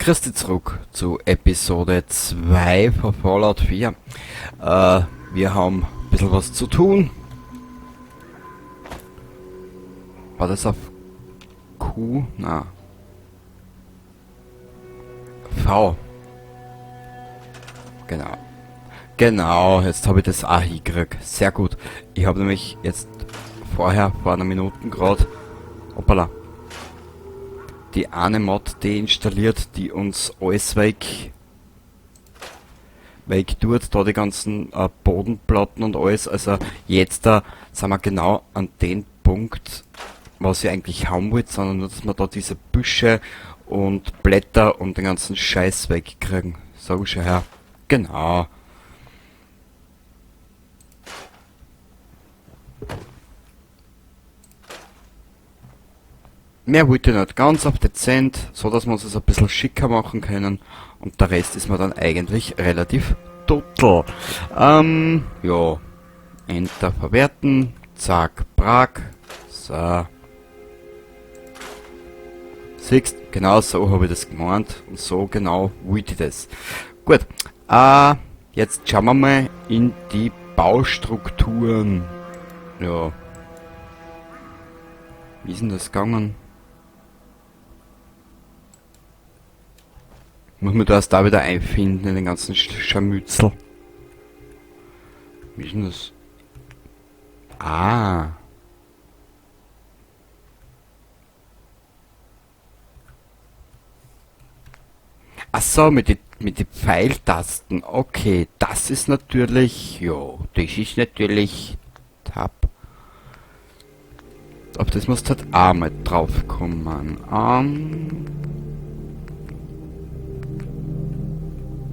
Christi zurück zu Episode 2 von Fallout 4. Wir haben ein bisschen was zu tun. War das auf Q? Na. V. Genau. Genau, jetzt habe ich das auch hingekriegt. Sehr gut. Ich habe nämlich jetzt vorher, vor einer Minute gerade, hoppala, die eine Mod deinstalliert, die uns alles weg tut, da die ganzen Bodenplatten und alles. Also jetzt da sind wir genau an dem Punkt, was ich eigentlich haben wollte, sondern nur, dass wir da diese Büsche und Blätter und den ganzen Scheiß wegkriegen. Sag schon her. Genau. Mehr wollte ich nicht, ganz auf dezent, so dass wir uns das ein bisschen schicker machen können und der Rest ist mir dann eigentlich relativ total. Ja, Enter verwerten, zack, brack, so. Siehst, genau so habe ich das gemeint und so genau wollte ich das. Gut, jetzt schauen wir mal in die Baustrukturen. Ja. Wie ist denn das gegangen? Muss man da erst da wieder einfinden in den ganzen Scharmützel. Wie ist denn das? Ah. Ach so, mit die Pfeiltasten. Okay, das ist natürlich... Jo, das ist natürlich... Tab. Auf das musst du halt auch mal drauf kommen.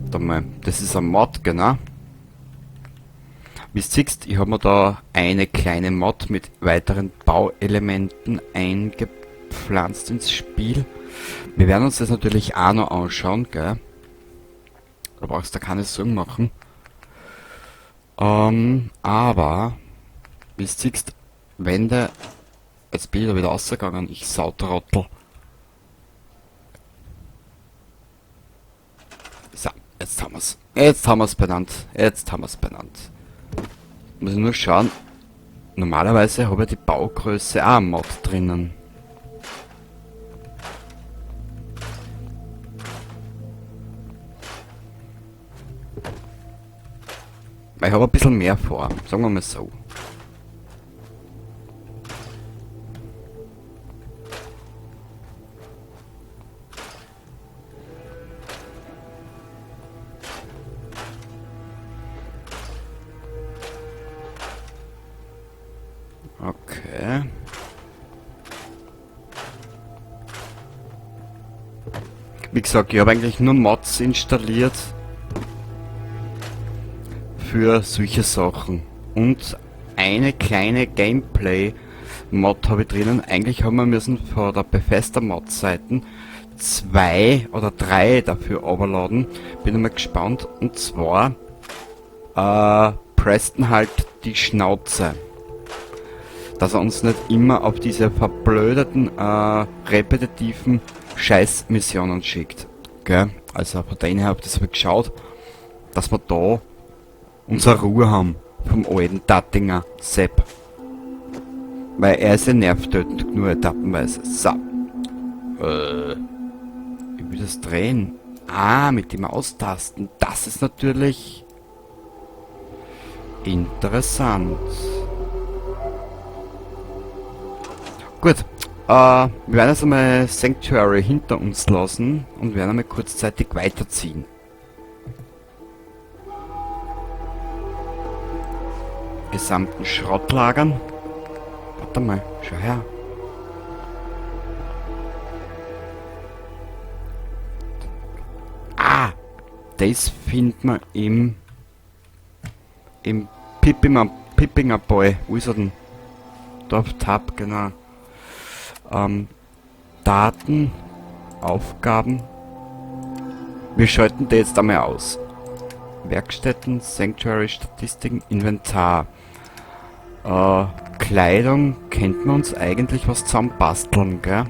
Warte mal, das ist ein Mod, genau. Wie du siehst, ich hab mir da eine kleine Mod mit weiteren Bauelementen eingepflanzt ins Spiel. Wir werden uns das natürlich auch noch anschauen, gell? Da brauchst du keine Sorgen machen. Aber, wie du siehst, Wände... Jetzt bin ich da wieder rausgegangen, ich Sautrottel. So, jetzt haben wir's. Jetzt haben wir's benannt. Jetzt haben wir's benannt. Muss ich nur schauen. Normalerweise habe ich die Baugröße auch Mod drinnen. Weil ich habe ein bisschen mehr vor, sagen wir mal so. Okay. Wie gesagt, ich habe eigentlich nur Mods installiert für solche Sachen. Und eine kleine Gameplay-Mod habe ich drinnen. Eigentlich haben wir müssen von der Bethesda Mod-Seiten 2 oder 3 dafür runterladen. Bin einmal gespannt. Und zwar Preston halt die Schnauze. Dass er uns nicht immer auf diese verblödeten, repetitiven Scheißmissionen schickt. Gell? Also von denen her hab ich das mal geschaut, dass wir da unsere Ruhe haben vom alten Dattinger Sepp. Weil er ist ja nervtötend, nur etappenweise. So. Ich will das drehen. Ah, mit dem Austasten. Das ist natürlich interessant. Gut, wir werden jetzt einmal Sanctuary hinter uns lassen und werden einmal kurzzeitig weiterziehen. Gesamten Schrottlagern. Warte mal, schau her. Ah, das findet man im Pippinger Boy. Wo ist er denn? Da auf Tab, genau. Daten, Aufgaben. Wir schalten die jetzt einmal aus. Werkstätten, Sanctuary, Statistiken, Inventar. Kleidung, könnten wir uns eigentlich was zusammenbasteln, gell?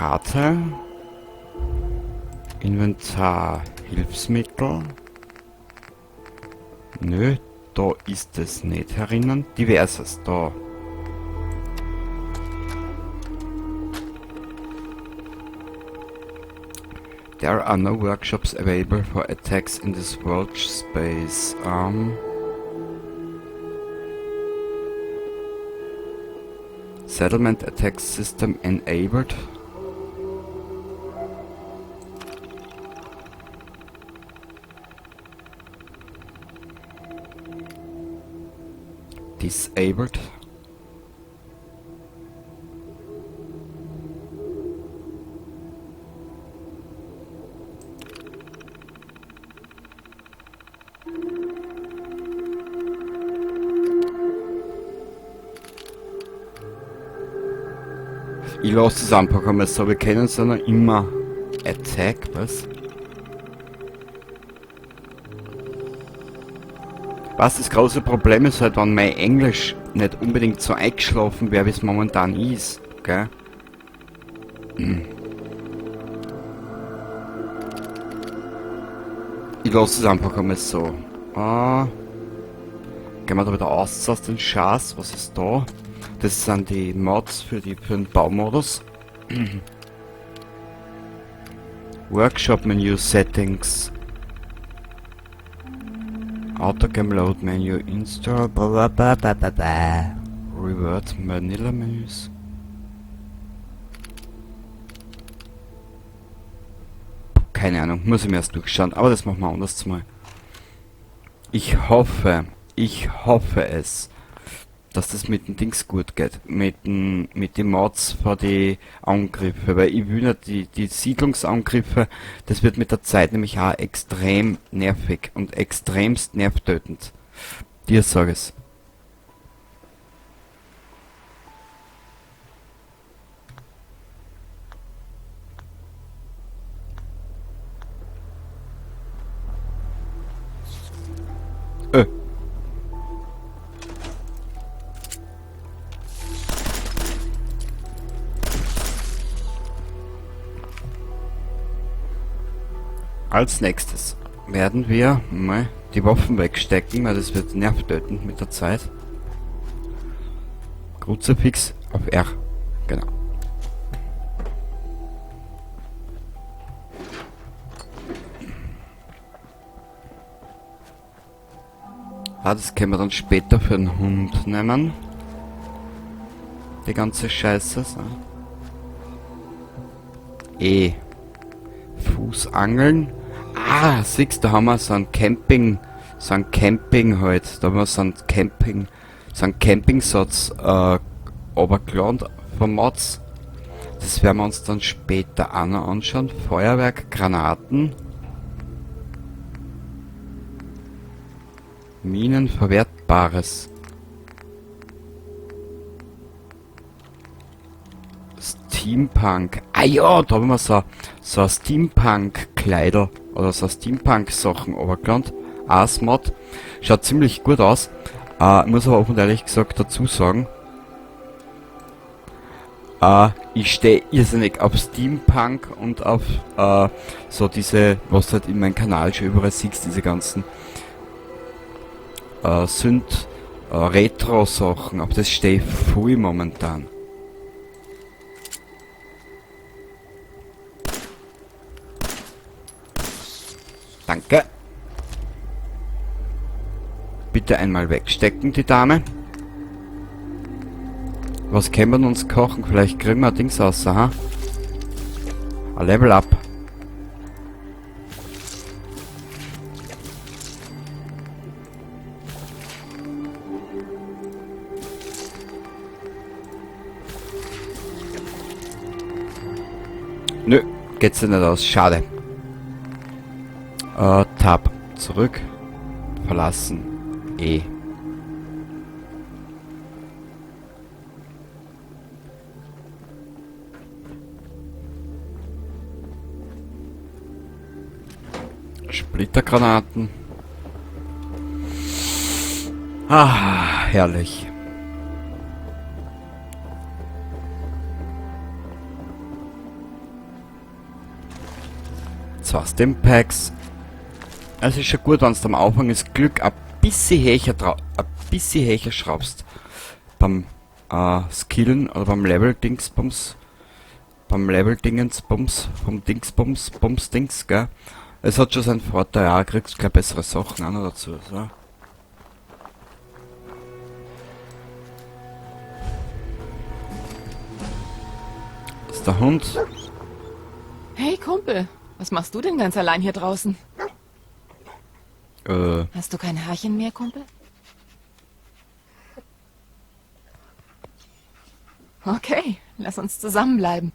Karte. Inventar, Hilfsmittel. Nö, da ist es nicht herinnen. Diverses, da. There are no workshops available for attacks in this world space. Settlement attack system enabled. Disabled. Ich lasse es einfach einmal so, wir kennen es ja noch immer. Attack, was? Was das große Problem ist halt, wenn mein Englisch nicht unbedingt so eingeschlafen wäre, wie es momentan ist, gell? Ich lasse es einfach einmal so. Ah. Gehen wir da wieder raus aus den Schatz. Was ist da? Das sind die Mods für den Baumodus. Workshop Menu Settings. Autogame Load Menu Install. Bla bla bla bla bla. Revert Vanilla Menüs. Keine Ahnung, muss ich mir erst durchschauen, aber das machen wir anders mal. Ich hoffe es, dass das mit dem Dings gut geht, mit den Mods vor die Angriffe, weil ich will nicht die Siedlungsangriffe, das wird mit der Zeit nämlich auch extrem nervig und extremst nervtötend. Dir sag ich's. Als nächstes werden wir mal die Waffen wegstecken, weil das wird nervtötend mit der Zeit. Kruzifix auf R. Genau. Ah, das können wir dann später für den Hund nehmen. Die ganze Scheiße. So. E. Fußangeln. Ah, siehst du, da haben wir so ein Camping, so ein Camping halt. Da haben wir so ein Camping, so ein Campingsatz runtergeladen von Mods. Das werden wir uns dann später auch noch anschauen. Feuerwerk, Granaten. Minen, Verwertbares. Steampunk. Ah ja, da haben wir so ein Steampunk-Kleider oder so Steampunk-Sachen runtergeladen. As-Mod. Schaut ziemlich gut aus. Muss aber offen und ehrlich gesagt dazu sagen, ich stehe irrsinnig auf Steampunk und auf so diese, was du halt in meinem Kanal schon überall siehst, diese ganzen Synth Retro-Sachen, auf das stehe ich voll momentan. Danke. Bitte einmal wegstecken, die Dame. Was können wir uns kochen? Vielleicht kriegen wir ein Dings raus, ha? Ein Level Up. Nö, geht's ja nicht aus. Schade. Tab. Zurück. Verlassen. E. Splittergranaten. Ah, herrlich. 2 Stimpacks. Es ist schon gut, wenn du am Anfang das Glück ein bisschen höher schraubst. Beim Skillen oder beim Level-Dingsbums. Beim Level-Dingensbums, vom Dingsbums, Bums-Dings, gell? Es hat schon seinen Vorteil, ja, kriegst gleich bessere Sachen auch noch dazu, so. Das ist der Hund. Hey Kumpel, was machst du denn ganz allein hier draußen? Hast du kein Haarchen mehr, Kumpel? Okay, lass uns zusammenbleiben.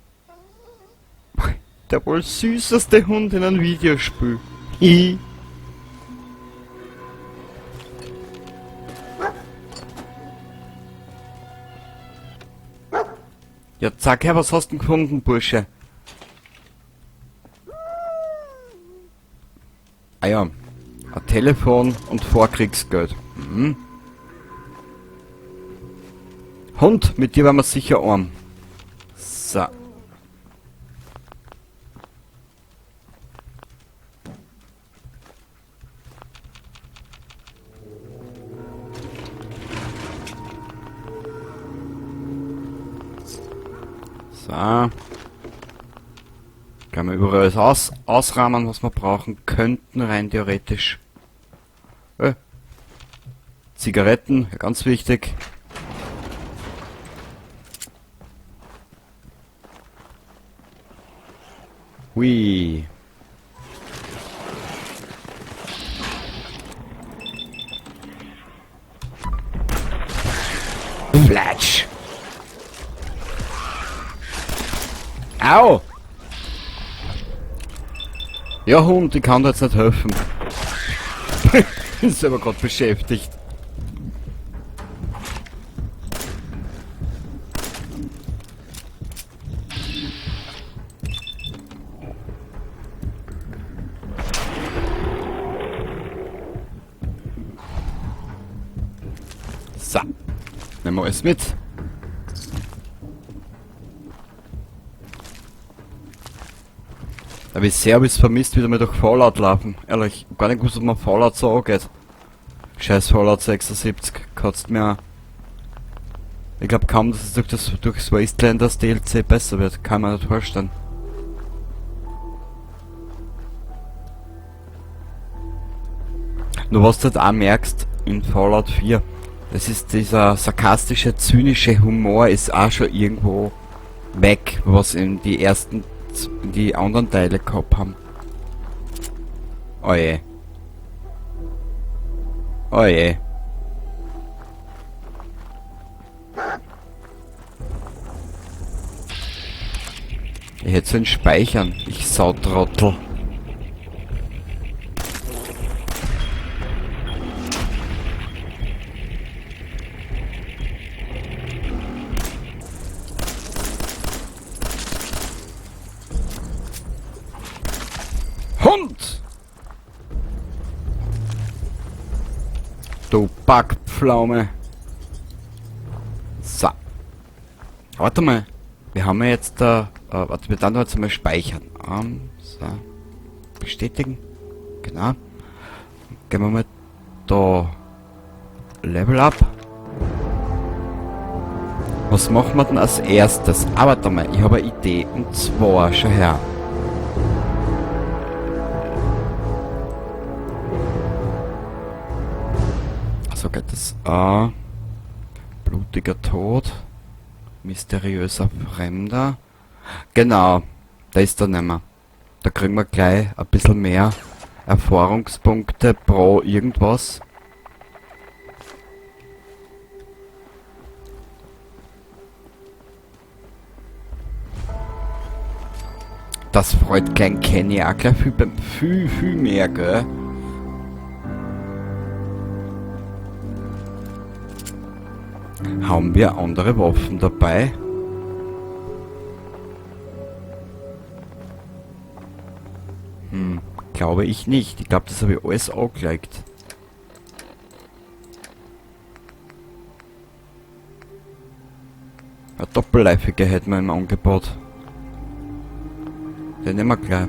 Der wohl süßeste Hund in einem Videospiel. Ja, zack, her, was hast du denn gefunden, Bursche? Ah ja, ein Telefon und Vorkriegsgeld. Mhm. Hund, mit dir waren wir sicher arm. So. So. Können wir überall alles ausrahmen, was wir brauchen könnten, rein theoretisch. Zigaretten, ja, ganz wichtig. Hui. Flatsch. Au! Ja, Hund, ich kann dir jetzt nicht helfen. Bin selber grad beschäftigt. So. Nehmen wir alles mit. Aber ich sehr hab ich's vermisst, wieder mal durch Fallout laufen. Ehrlich, ich hab gar nicht gewusst, ob man Fallout so angeht. Scheiß Fallout 76, kotzt mir an. Ich glaub kaum, dass es durchs Wastelanders DLC besser wird. Kann man nicht vorstellen. Nur was du halt auch merkst in Fallout 4, das ist dieser sarkastische, zynische Humor ist auch schon irgendwo weg, was in die ersten, in die anderen Teile gehabt haben. Oh je. Oh je. Ich hätte sollen speichern, ich Sautrottel. Hund! Du Backpflaume. So. Warte mal. Wir haben ja jetzt da... warte, wir dann jetzt einmal speichern. So. Bestätigen. Genau. Gehen wir mal da... Level up. Was machen wir denn als erstes? Ah, warte mal, ich habe eine Idee. Und zwar, schau her. So geht das. Ah, blutiger Tod. Mysteriöser Fremder. Genau, da ist er nicht mehr. Da kriegen wir gleich ein bisschen mehr Erfahrungspunkte pro irgendwas. Das freut Klein Kenny auch gleich viel, viel, viel mehr, gell? Haben wir andere Waffen dabei? Glaube ich nicht. Ich glaube, das habe ich alles angelegt. Eine doppelläufige hätten wir im Angebot. Den nehmen wir gleich.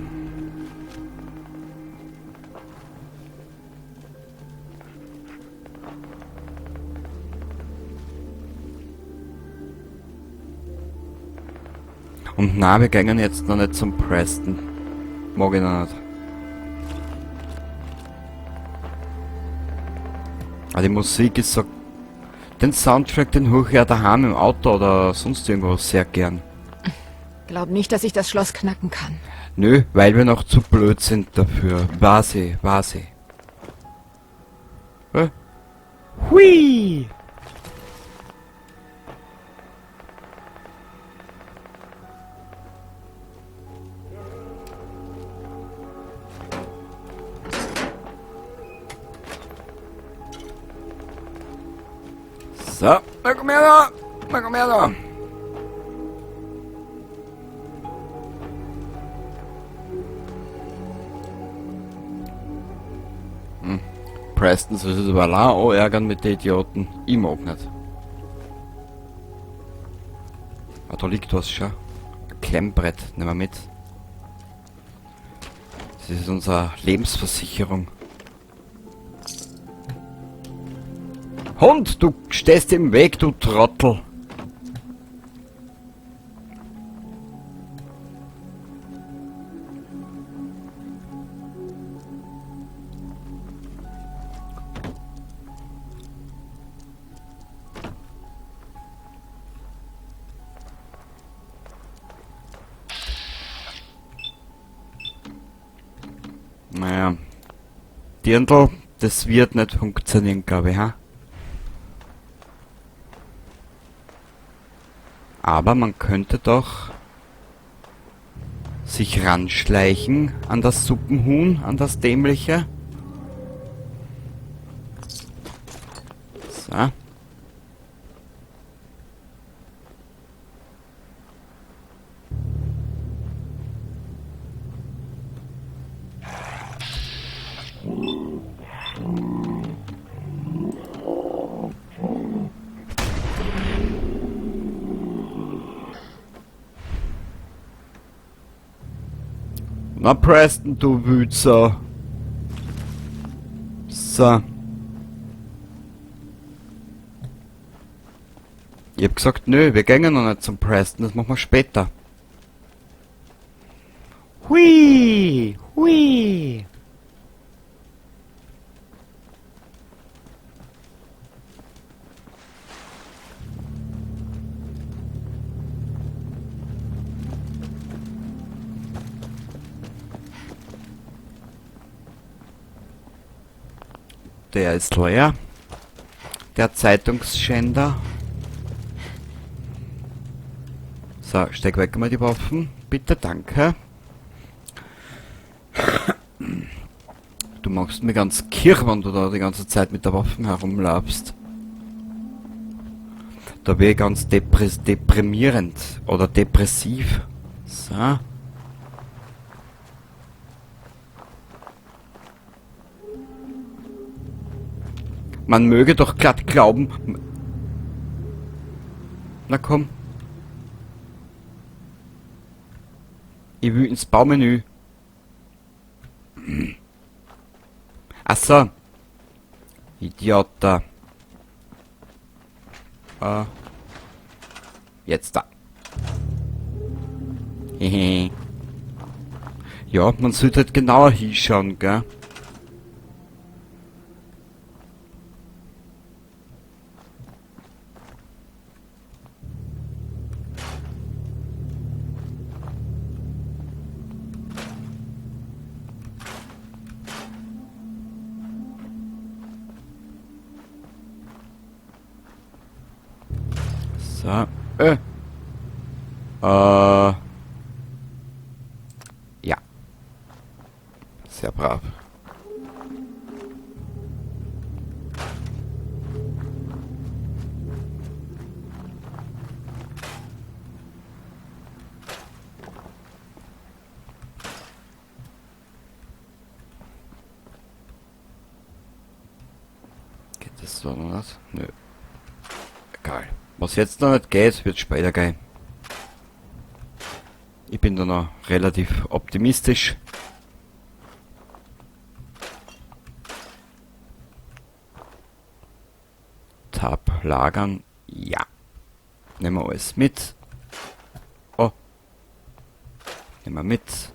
Und na, wir gehen jetzt noch nicht zum Preston. Mag ich noch nicht. Ah, die Musik ist so... Den Soundtrack, den höre ich ja daheim im Auto oder sonst irgendwo sehr gern. Glaub nicht, dass ich das Schloss knacken kann. Nö, weil wir noch zu blöd sind dafür. War sie, war sie. Hui! So, na komm her da! Na komm her da! Preston soll sich aber allein auch ärgern mit den Idioten. Ich mag nicht. Ah, da liegt was schon. Ein Klemmbrett, nehmen wir mit. Das ist unsere Lebensversicherung. Hund, du stehst im Weg, du Trottel. Naja, Dirndl, das wird nicht funktionieren, glaube ich, ha? Aber man könnte doch sich ranschleichen an das Suppenhuhn, an das Dämliche. So. Na Preston, du Wützer. So. Ich hab gesagt, nö, wir gehen noch nicht zum Preston, das machen wir später. Hui! Hui! Der ist leer. Der Zeitungsschänder. So, steck weg mal die Waffen. Bitte, danke. Du machst mir ganz kirr, wenn du da die ganze Zeit mit der Waffe herumlaufst. Da wär ich ganz deprimierend oder depressiv. So. Man möge doch glatt glauben. Na komm. Ich will ins Baumenü. Ach so. Idiota. Jetzt da. Hehe. Ja, man sollte halt genauer hinschauen, gell? So. Ja. Sehr brav. Geht das so noch nicht? Nö. Egal. Was jetzt noch nicht geht, wird später gehen. Ich bin da noch relativ optimistisch. Tab lagern. Ja. Nehmen wir alles mit. Oh. Nehmen wir mit.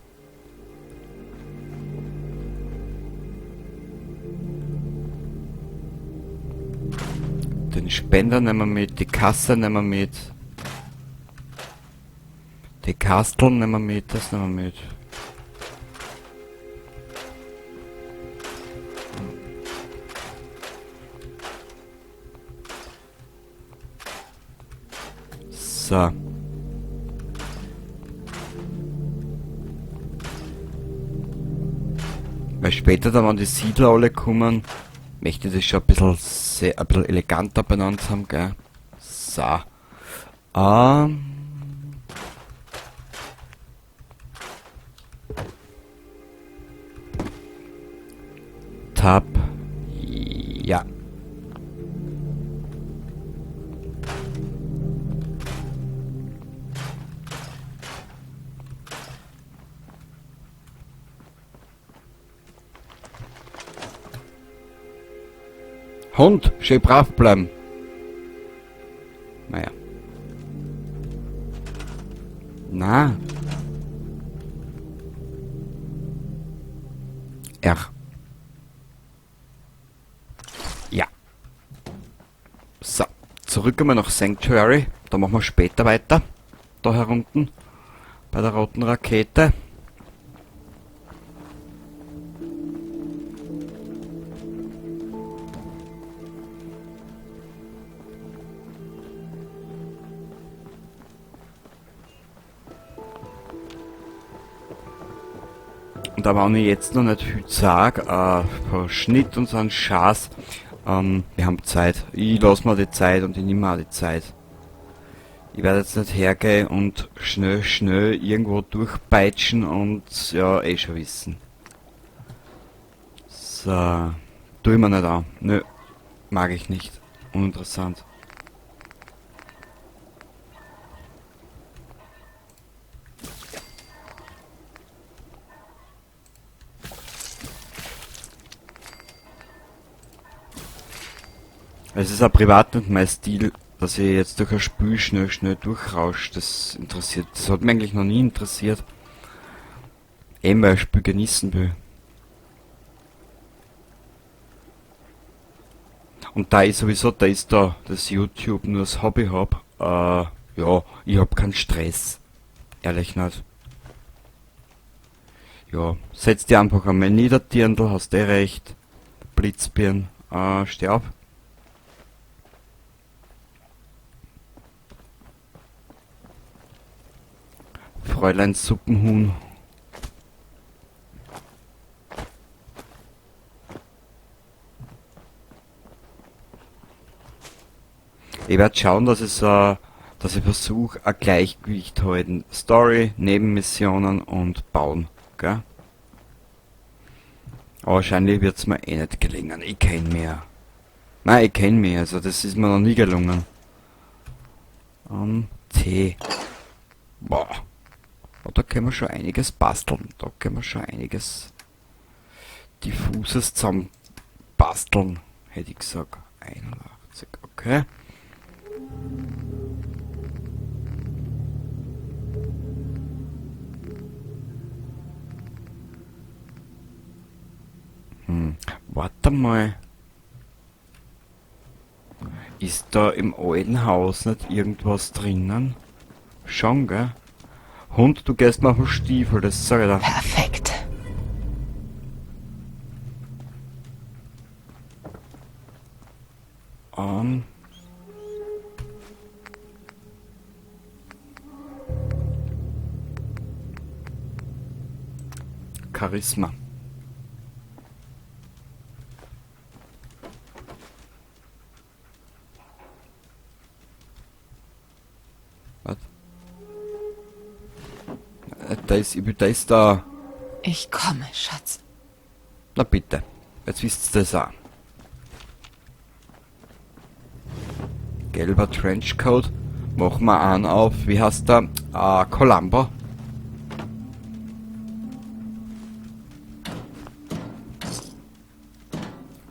Den Spender nehmen wir mit, die Kasse nehmen wir mit. Die Kasteln nehmen wir mit, das nehmen wir mit. So. Weil später dann, wenn die Siedler alle kommen, möchte ich das schon ein bisschen, sehr, ein bisschen eleganter benannt haben, gell? So. Tab. Ja. Hund, schön brav bleiben. Naja. Na. R. Ja. So. Zurück einmal nach Sanctuary. Da machen wir später weiter. Da herunten. Bei der roten Rakete. Und da wenn ich jetzt noch nicht viel sag, Schnitt und so ein Schaß, wir haben Zeit. Ich lass mir die Zeit und ich nehme auch die Zeit. Ich werde jetzt nicht hergehen und schnell, schnell irgendwo durchpeitschen und ja, eh schon wissen. So, tu ich mir nicht an. Nö, mag ich nicht. Uninteressant. Es ist auch privat nicht mein Stil, dass ich jetzt durch ein Spiel schnell, schnell durchrausche. Das interessiert, das hat mich eigentlich noch nie interessiert. Eben weil ich ein Spiel genießen will. Und da ich sowieso, da ist da das YouTube nur das Hobby hab, ja, ich hab keinen Stress. Ehrlich nicht. Ja, setz dich einfach einmal nieder, Dirndl, hast eh recht. Blitzbirn, steh auf. Fräulein Suppenhuhn. Ich werd schauen, dass ich versuch, ein Gleichgewicht halten. Story, Nebenmissionen und bauen. Gell? Aber wahrscheinlich wird's mir eh nicht gelingen. Ich kenn mich ja. Nein, ich kenn mich. Also das ist mir noch nie gelungen. T. Boah. Oh, da können wir schon einiges basteln. Da können wir schon einiges Diffuses zusammenbasteln, hätte ich gesagt. 81, okay. Warte mal. Ist da im alten Haus nicht irgendwas drinnen? Schon, gell? Hund, du gehst mal auf den Stiefel, das sag ich dir. Perfekt. Charisma. Was? Da ist, da ist da. Ich komme, Schatz. Na bitte. Jetzt wisst ihr das auch. Gelber Trenchcoat. Machen wir einen auf. Wie heißt der? Columbo.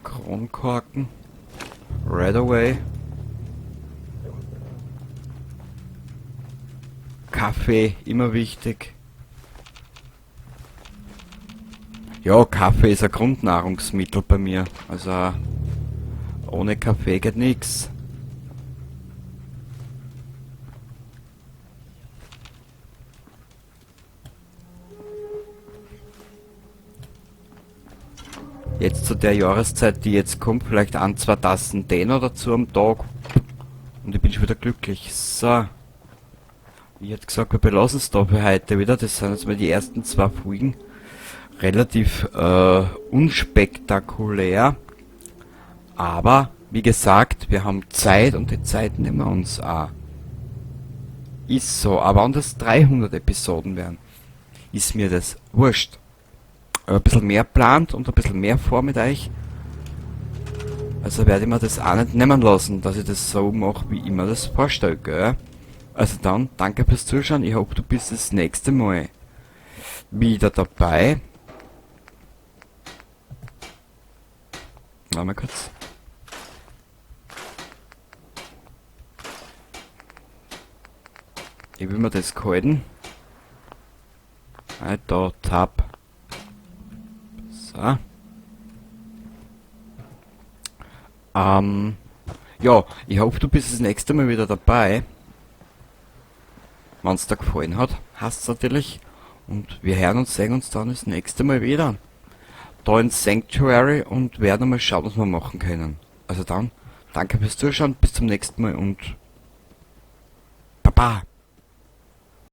Kronkorken. Redaway. Kaffee, immer wichtig. Ja, Kaffee ist ein Grundnahrungsmittel bei mir. Also ohne Kaffee geht nix. Jetzt zu der Jahreszeit, die jetzt kommt, vielleicht 1, 2 Tassen Tee noch dazu am Tag. Und ich bin schon wieder glücklich. So. Ich hätte gesagt, wir belassen es da für heute wieder. Das sind jetzt mal die ersten 2 Folgen. Relativ unspektakulär. Aber, wie gesagt, wir haben Zeit und die Zeit nehmen wir uns auch. Ist so. Aber wenn das 300 Episoden wären, ist mir das wurscht. Ein bisschen mehr plant und ein bisschen mehr vor mit euch. Also werde ich mir das auch nicht nehmen lassen, dass ich das so mache, wie ich mir das vorstelle, gell? Also dann, danke fürs Zuschauen. Ich hoffe, du bist das nächste Mal wieder dabei. Warte mal kurz. Ich will mir das gehalten. Da, Tab. So. Ja, ich hoffe, du bist das nächste Mal wieder dabei. Wenn's dir gefallen hat, hasst's natürlich. Und wir hören und sehen uns dann das nächste Mal wieder. Da in Sanctuary und werden mal schauen, was wir machen können. Also dann, danke fürs Zuschauen, bis zum nächsten Mal und Baba!